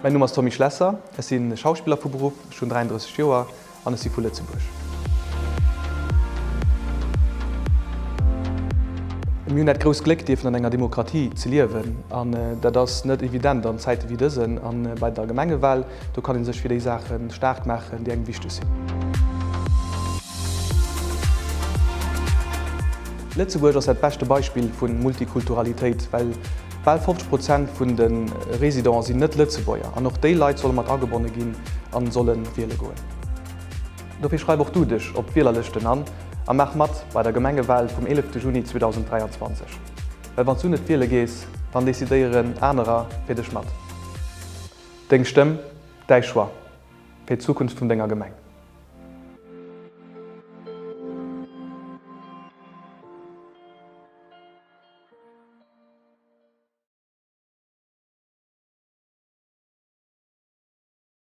Mäin Numm ass Tommy Schlesser, ech si Schauspiller vu Beruff, ech hunn 33 Joer an ech si vu Lëtzebuerg. Mir hunn dat grousst Gléck dierfen an enger Demokratie ze liewen an dat ass net evident an Zäite wéi dësen. A bei der Gemengewal, do kann ee sech fir déi Saache staark maachen, déi engem wichteg sinn. Lëtzebuerg ass dat beschte Beispill vu Multikulturalitéit, well Bal 50 Prozent vun de Residenten sinn net-Lëtzebuerger an och déi Leit solle mat agebonne ginn an solle wiele goen. Dofir schreif och du dech op d'Wielerlëschten an a maach mat bei der Gemengewal vum 11 Juni 2023. Well wann s du net wiele gees, dann decidéieren anerer fir dech mat. Deng Stëmm, däi Choix fir d'Zukunft vun denger Gemeng.